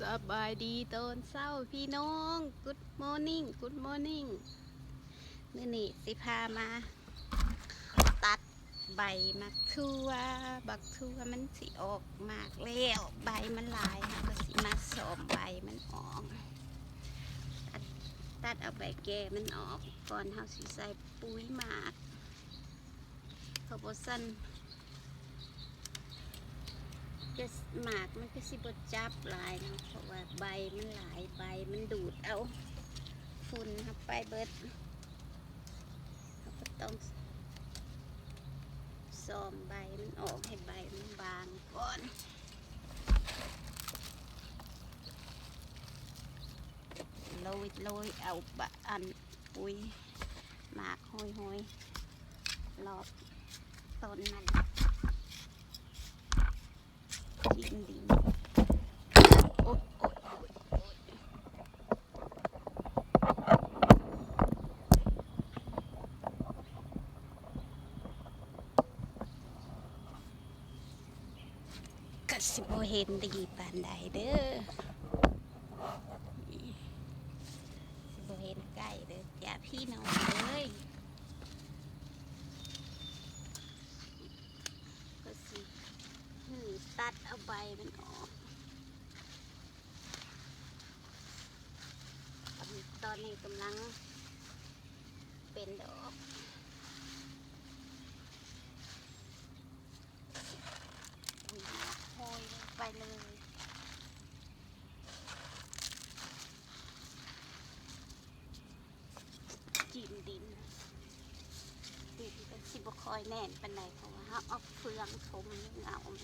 ສະບາຍດີຕອນເຊົ້າພີ່ນ້ອງ Good morning Good morning ມື້ນີ້ຊິພາມາຕັດໃບໝາກຖົ່ວ. ໝາກຖົ່ວມັນຊິອອກໝາກແລ້ວ ໃບມັນຫຼາຍ ເຮົາກໍຊິມາສ້ອມໃບມັນອອກ ຕັດ ຕັດເອົາໃບແກ່ມັນອອກ ກ່ອນເຮົາຊິໃສ່ປຸ໋ຍໝາກ ເພາະບໍ່ຊັ້ນ ຈະ ໝາກມັນກໍຊິບໍ່ຈັບຫຼາຍເນາະ ເພາະວ່າໃບມັນຫຼາຍ ໃບມັນດູດເອົາຝຸ່ນເຮົາໄປເບິດ. ເຮົາກໍຕ້ອງສ້ອມໃບມັນອອກ ໃຫ້ໃບມັນບາງກ່ອນ ໂລຍ ໂລຍເອົາບະ ອັນ ປຸ໋ຍໝາກໂຮຍໆ ລອບຕົ້ນມັນ ກິນດິນ ໂອດ ໂອດ ໂອດ ໂອດ ກໍຊິບໍ່ເຫັນດີປານໃດເດີ້. ຊິບໍ່ເຫັນໃກ້ເດີ້ຈ້າພີ່ນ້ອງເອີຍ ກໍຊິ ນີ້ ຕັດເອົາໃບມັນອອກ ຕອນນີ້ກຳລັງເປັນດອກ ໂຮຍລົງໄປເລີຍ ຈິ້ມດິນ ດິນກໍຊິບໍ່ຄ່ອຍແໜ້ນປານໃດ ເພາະວ່າເຮົາເອົາເຟືອງຖົມເຫງົາມັນ.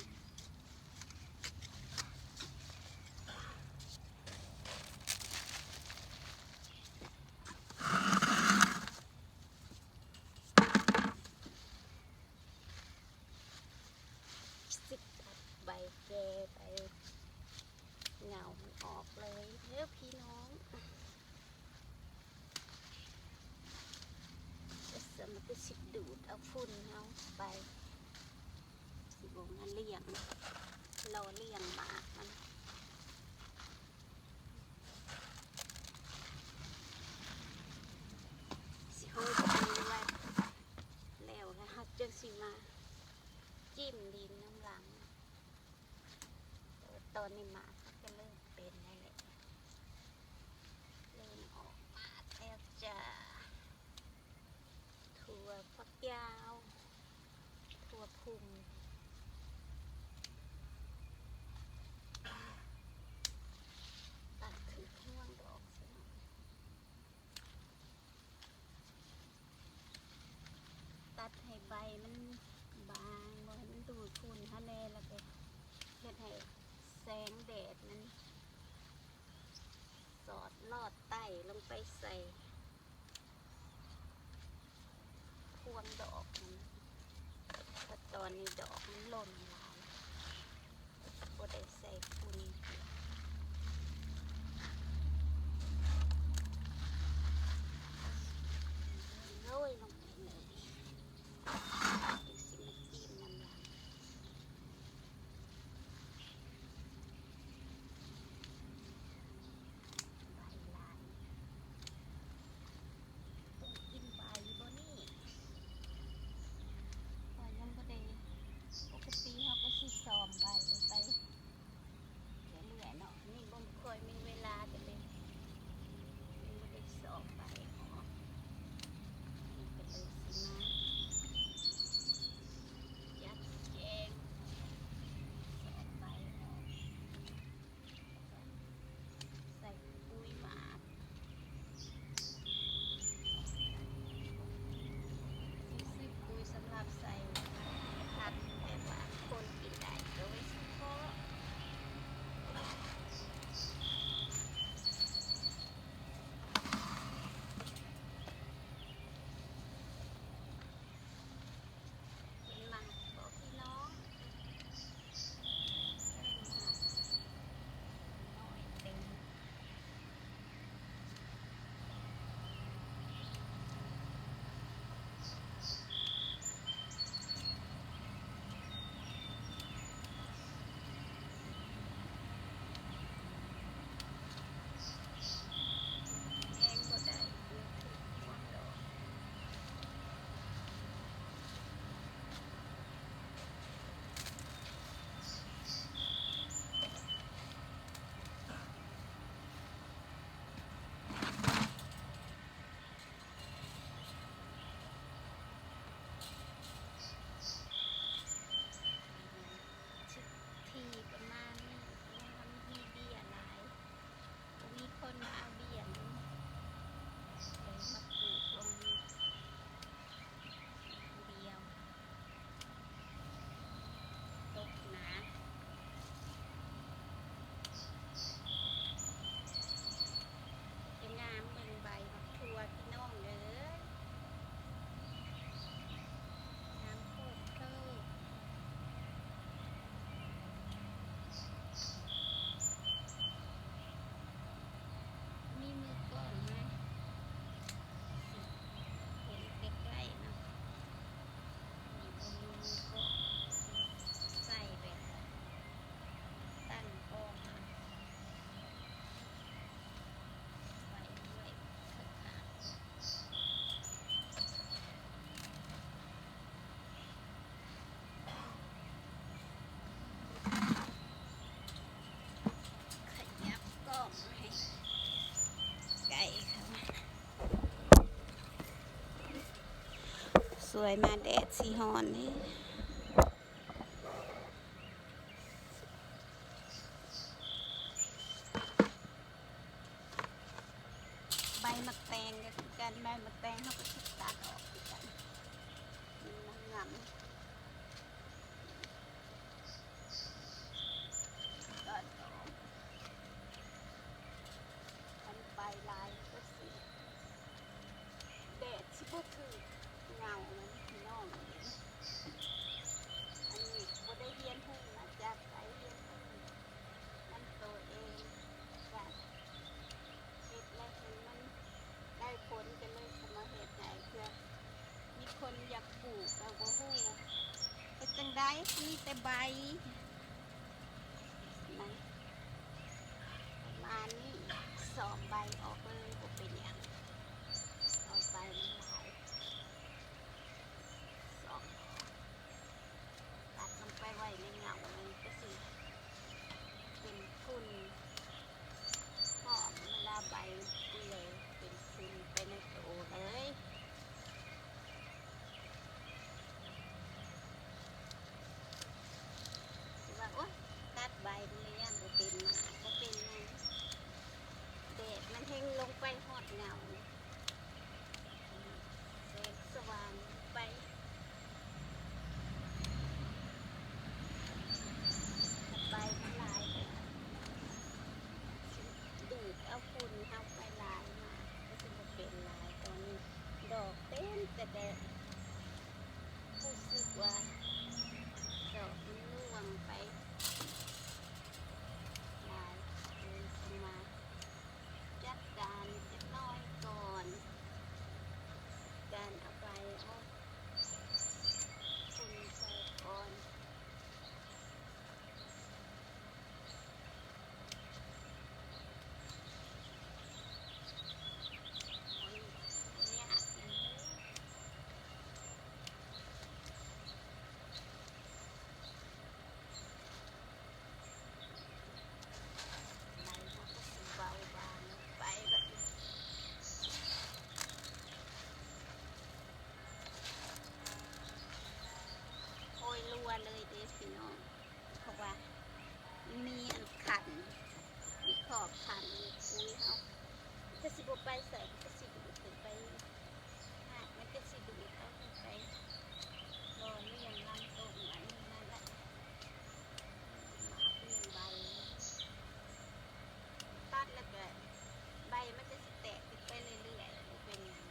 ຊິຕັດໃບແກ່ ໃບເຫງົາມັນອອກເລີຍເດີ້ພີ່ນ້ອງ ແຕ່ມັນກໍຊິດູດເອົາຝຸ່ນເຮົາໄປ ຊິບໍ່ມາລ້ຽງ ຫຼໍ່ລ້ຽງໝາກມັນ ຊິໂຮຍໄປໄວ້ ແລ້ວ ແລ້ວເຮົາຈຶ່ງຊິມາຈິ້ມດິນນຳຫຼັງ. ແຕ່ວ່າຕອນນີ້ໝາກກໍເລີ່ມເປັນແລ້ວແຫຼະ ເລີ່ມອອກໝາກແລ້ວຈ້າ. ຖົ່ວຝັກຍາວ ຖົ່ວພຸ່ມ ຕັດຄືຫ່ວງດອກຊະເນາະ. ຕັດໃຫ້ໃບມັນບາງ ບໍ່ໃຫ້ມັນດູດຝຸ່ນເຮົາແດ່ ແລ້ວກໍເຮັດໃຫ້ແສງແດດມັນສອດລອດໃຕ້ລົງໄປໃສ່ພວງດອກມັນ ເພາະຕອນນີ້ດອກມັນຫຼົ່ນຫຼາຍ. ບໍ່ໄດ້ໃສ່ຝຸ່ນ ໂລຍລົງໄປເລີຍ ຈັ່ງຊິມາຈິ້ມນຳຫຼັງ. ໃບຫຼາຍ ຕ້ອງກິນໃບບໍ່ນີ້ ຂ້ອຍຍັງບໍ່ໄດ້ ປົກກະຕິເຮົາກໍຊິສ້ອມໃບໄປເລື້ອຍໆ ແຕ່ມື້ ສວຍມາແດດຊິຮ້ອນເດ້. ໃບໝາກແຕງກໍຄືກັນ, ໃບໝາກແຕງເຮົາກໍຊິຕັດອອກຄືກັນ, ມັນງາມ. ຄັນໃບຫຼາຍກໍຊິ ແດດຊິບໍ່ຖືກເຫງົາມັນພີ່ນ້ອງເອີຍ. ອັນນີ້ບໍ່ໄດ້ຮຽນຮູ້ມາຈາກໃສ, ຮຽນຮູ້ນຳໂຕເອງ ກະເຮັດແລ້ວເຫັນມັນໄດ້ຜົນ ກໍເລີຍເອົາມາເຮັດໃຫ້ ເພື່ອມີຄົນຢາກປູກ ແຕ່ບໍ່ຮູ້ເຮັດຈັ່ງໃດ, ມີແຕ່ໃບ. ປະມານນີ້ ສອມໃບອອກເລີຍ ບໍ່ເປັນຫຍັງ, ເອົາໃບມັນຫຼາຍ ສອມ ຕັດລົງໄປໄວ້ໃນເຫງົາ ມັນກໍຊິເປັນຝຸ່ນ ເພາະເວລາໃບເປື່ອຍເປັນຝຸ່ນໄປໃນໂຕເລີຍ. ຊິວ່າ ໂອ້ຍ ຕັດໃບມັນລະຢ້ານບໍ່ເປັນໝາກ, ບໍ່ເປັນຫຍັງ, ແດດມັນແຮ່ງລົງໄປຮອດເຫງົາ, ແສງສະຫວ່າງໄປ. ໃບມັນຫຼາຍກໍຊິດູດເອົາຝຸ່ນເຮົາໄປຫຼາຍ, ໝາກກໍຊິບໍ່ເປັນຫຼາຍ. ຕອນນີ້ດອກເຕັມແຕ່ແດດ, ຮູ້ສຶກວ່າດອກມັນລ່ວງໄປຫຼາຍ, ເລີຍຊິມາຈັດການຈັກໜ້ອຍກ່ອນ, ການເອົາໃບເອົາຝຸ່ນໃສ່ກ່ອນ. ໃບເຮົາກໍຊິເບົາບາງໄປແບບນີ້, ໂຮຍລົວເລີຍເດ້ພີ່ນ້ອງ. ເພາະວ່າມີອັນຂັນ ມີຂອບຂັນ ມີປຸ໋ຍເຮົາ ມັນກໍຊິບໍ່ໄປໃສ, ມັນກໍຊິດູດຂຶ້ນໄປ, ຮາກມັນກໍຊິດູດເອົາຂຶ້ນໄປຫຼໍ່ລ້ຽງລຳຕົ້ນອັນນີ້ນັ້ນແຫຼະ, ໝາກລ້ຽງໃບ. ຕັດແລ້ວກໍໃບມັນກໍຊິແຕກຂຶ້ນໄປເລື້ອຍໆ, ບໍ່ເປັນຫຍັງ.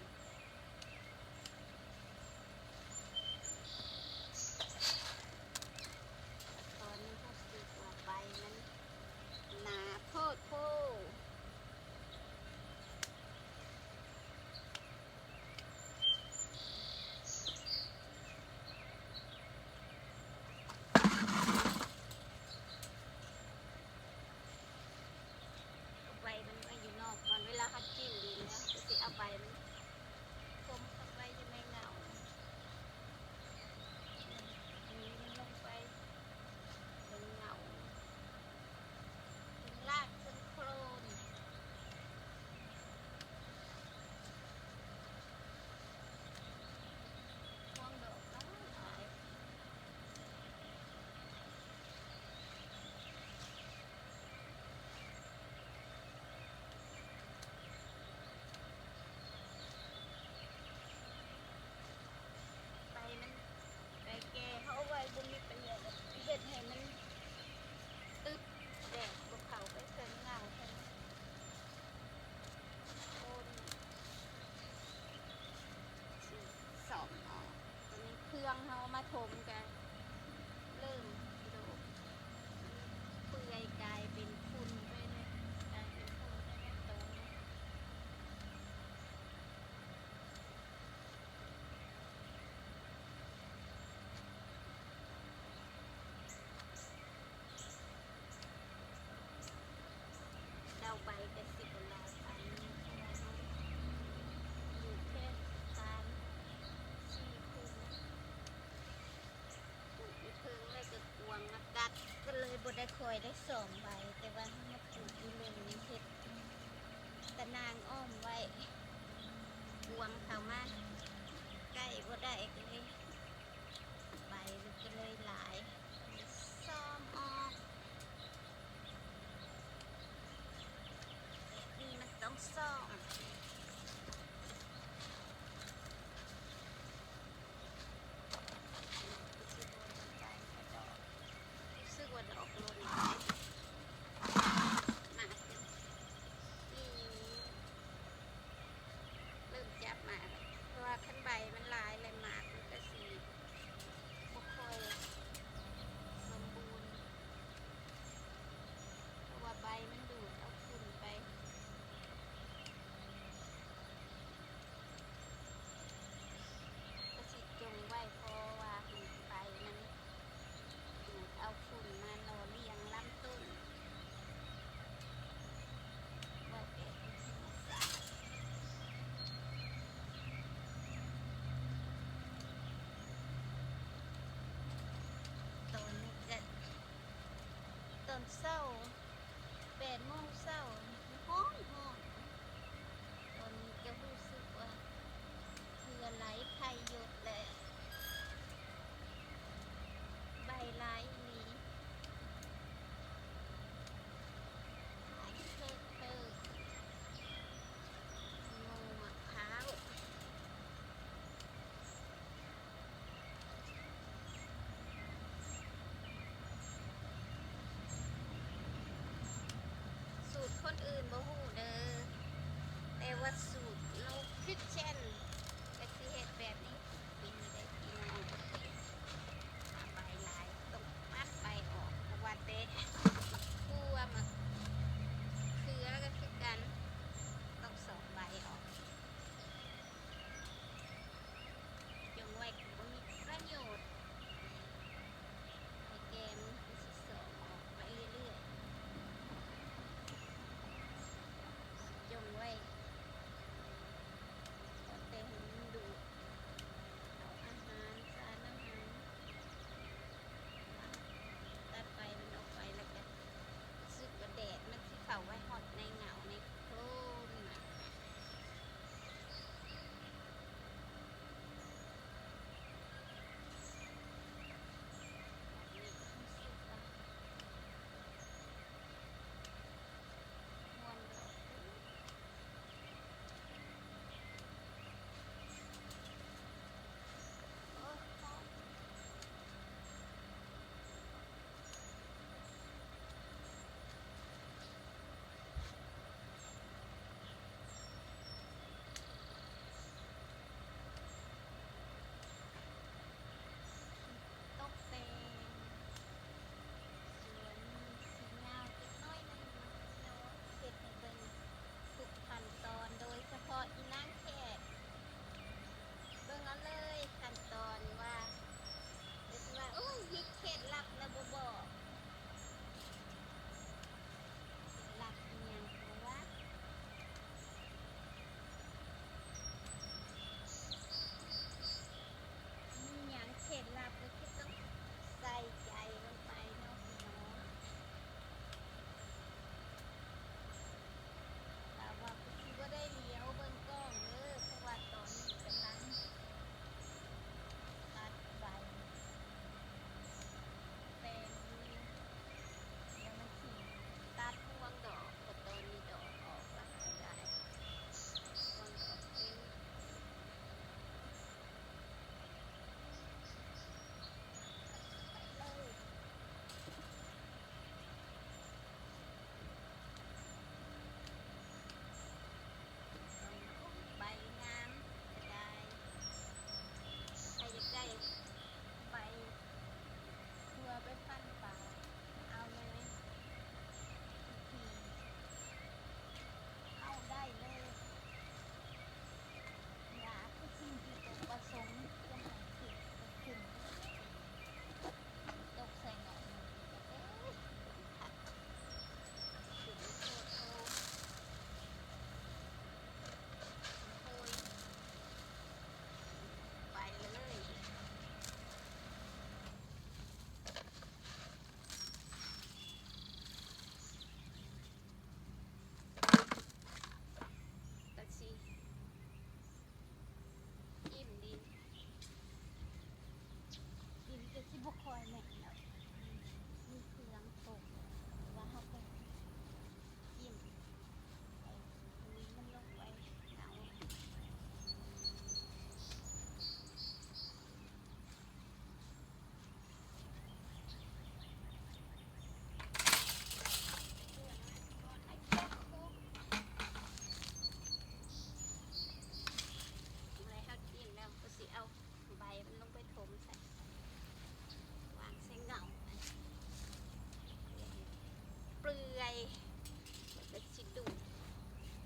ຕອນນີ້ຮູ້ສຶກວ່າໃບມັນໜາໂພດໂພ. ເອົາໃບມັນໄວ້ຢູ່ນອກກ່ອນ, ເວລາເຮົາຈິ້ມດິນແລ້ວ ກໍຊິເອົາໃບມັນ ຄົມເຂົ້າໄປຢູ່ໃນເຫງົາ, ດຶງມັນລົງໄປເຖິງເຫງົາ, ເຖິງຮາກເຖິງໂຄນ. ພວງດອກຫຼາຍໆ. ໃບມັນ ໃບແກ່ເຮົາເອົາໄວ້ບໍ່ມີປະໂຫຍດ, ເຮັດໃຫ້ມັນຕຶບແດດບໍ່ເຂົ້າໄປເຖິງເຫງົາເພິ່ນ. ໂຄນຊິສ້ອມເອົາ. ຕອນນີ້ເຄື່ອງເຮົາມາຖົມກະເລີ່ມໂດກ, ເປື່ອຍກາຍເປັນຝຸ່ນໄປເລີຍ, ກາຍເປັນຝຸ່ນໄປໃນໂຕ. ດາວໃບກໍຊິບໍ່ຫຼາຍປານນີ້ ເພາະວ່າເຮົາປູກແຄ່ສາມສີ່ຄູ່, ປູກຢູ່ເທິງແລ້ວກໍກວາງມາກັດ, ກໍເລີຍບໍ່ໄດ້ຄ່ອຍໄດ້ສອມໃບ, ແຕ່ວ່າເຮົາມາປູກຢູ່ລຸ່ມນີ້ ເຮັດຕະໜ່າງອ້ອມໄວ້, ກວາງເຂົ້າມາ. ໃກ້ບໍ່ໄດ້ ກໍເລີຍ ໃບມັນກໍເລີຍຫຼາຍ ຊອມອອກ. ແບບນີ້ມັນຕ້ອງຊອມ. ຮູ້ສຶກວ່າດອກຫຼົ່ນຫຼາຍ ມາກ ນີ້ ເລີ່ມຈັບມາແລ້ວ ເພາະວ່າຄັນໃບມັນຫຼາຍແລ້ວ ໝາກມັນກໍຊິບໍ່ຄ່ອຍສົມບູນ ເພາະວ່າໃບມັນດູດເອົາຝຸ່ນໄປ. ກໍຊິຈົ່ງໄວ້ ເພາະວ່າໃຫ້ໃບມັນດູດເອົາຝຸ່ນມາຫຼໍ່ລ້ຽງລຳຕົ້ນ ໄວ້ແບບທຳມະຊາດ. ຕອນນີ້ກະຕອນເຊົ້າ ແປດໂມງເຊົ້າ ຮ້ອນໆ. ຕອນນີ້ກະຮູ້ສຶກວ່າເຫື່ອໄຫຼໄຂ້ຢົດແລ້ວ ໃບຫຼາຍອີ່ຫຼີ ຫຼາຍເທີກໆ ໂງ່ມະພ້າວ. ສູດຄົນອື່ນບໍ່ຮູ້ເດີ ແຕ່ວ່າສູດ No Kitchen ກໍຊິເຮັດແບບນີ້ທຸກປີເດ້ພີ່ນ້ອງ. ຖ້າໃບຫຼາຍຕ້ອງຕັດໃບອອກ ບໍ່ວ່າແຕ່ໝາກຖົ່ວ ໝາກເຂືອກໍຄືກັນ ຕ້ອງສອກໃບອອກ. ຈົ່ງໄວ້ກໍບໍ່ມີປະໂຫຍດ ໃບແກ່ມັນກໍຊິຊອກອອກໄປເລື້ອຍໆ. ຈົ່ງໄວ້ ຕອນ ອຍແມ່ນແລ້ວ ມີເຄື່ອງຕົ້ມ ແຕ່ວ່າເຮົາກໍຈິ້ມ ໃສ່ປຸ໋ຍມັນລົງໄປເອົາ ເຮົາຈິ້ມແລ້ວກໍຊິເອົາ ໃບມັນລົງໄປຖົມໃສ່ ວາງໃສ່ເງົາ ເປື່ອຍ ແລ້ວກໍຊິດູດ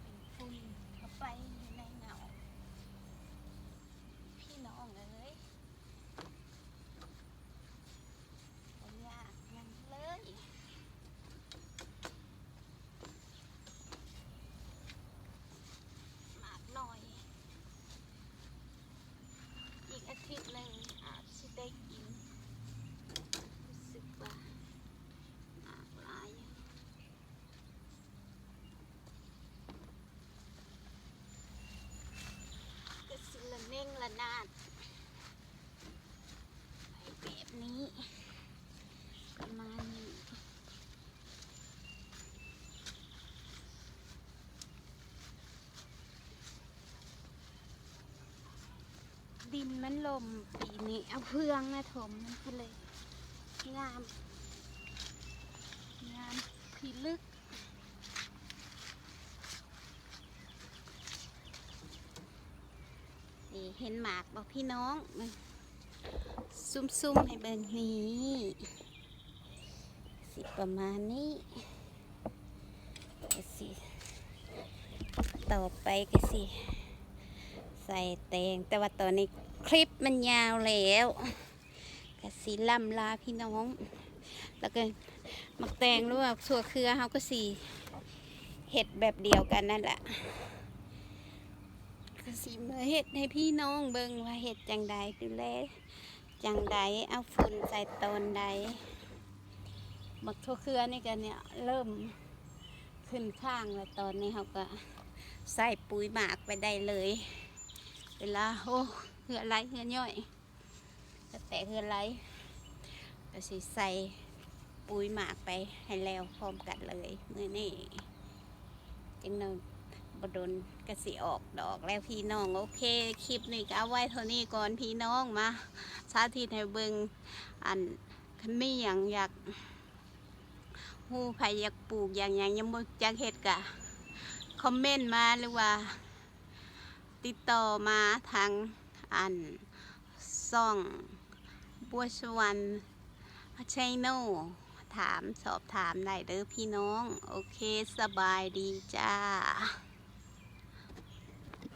ເປັນຝຸ່ນເຂົ້າໄປຢູ່ໃນເງົາ ພີ່ນ້ອງເອີຍ ບໍ່ຍາກຫຍັງເລີຍ. ໝາກໜ້ອຍ ອີກອາທິດໜຶ່ງອາດຊິໄດ້ກິນ ຮູ້ສຶກວ່າໝາກຫຼາຍ ກໍຊິລະເນັ່ງລະນາດ ໄປແບບນີ້ ປະມານນີ້. ດິນມັນຫຼົ່ມປີນີ້ ເອົາເຟືອງມາຖົມ ມັນກໍເລີຍງາມ ງາມພິລຶກ. ນີ້ ເຫັນໝາກບໍ່ພີ່ນ້ອງ? ຊູມໆໃຫ້ເບິ່ງ ນີ້ ຊິປະມານນີ້ ກໍຊິ ຕໍ່ໄປກໍຊິໃສ່ແຕງ ແຕ່ວ່າຕອນນີ້ຄລິບມັນຍາວແລ້ວ ກະຊິລ່ຳລາພີ່ນ້ອງ ແລ້ວກະໝາກແຕງ ຫຼືວ່າຖົ່ວເຄືອ ເຮົາກະຊິເຮັດແບບດຽວກັນນັ້ນລະ ກະຊິມາເຮັດໃຫ້ພີ່ນ້ອງເບິ່ງວ່າເຮັດຈັ່ງໃດ ດູແລຈັ່ງໃດ ເອົາຝຸ່ນໃສ່ຕອນໃດ. ໝາກຖົ່ວເຄືອນີ້ກະເລີ່ມຂຶ້ນຄ້າງແລ້ວ ຕອນນີ້ເຮົາກະໃສ່ປຸ໋ຍໝາກໄປໄດ້ເລີຍ ເວລາ ໂອ້ ເຮືອໄຫຼເຮືອຍ່ອຍ ກະແຕກເຮືອໄຫຼ ກະຊິໃສ່ປຸ໋ຍໝາກໄປໃຫ້ແລ້ວພ້ອມກັນເລີຍມື້ນີ້ ຈັ່ງໜ້ອຍບໍ່ດົນກະຊິອອກດອກແລ້ວພີ່ນ້ອງ. ໂອເຄ ຄລິບນີ້ກະເອົາໄວ້ເທົ່ານີ້ກ່ອນພີ່ນ້ອງ ມາສາທິດໃຫ້ເບິ່ງ ອັນ ຄັນມີຫຍັງຢາກຮູ້ ໃຜຢາກປູກຢາກຫຍັງ ຍັງບໍ່ຈັກເຮັດກະຄອມເມັນມາ ຫຼືວ່າ ຕິດຕໍ່ມາທາງ ອັນ ຊ່ອງບົວສະຫວັນ Channel ຖາມ ສອບຖາມໄດ້ເດີພີ່ນ້ອງ. ໂອເຄ ສະບາຍດີຈ້າ.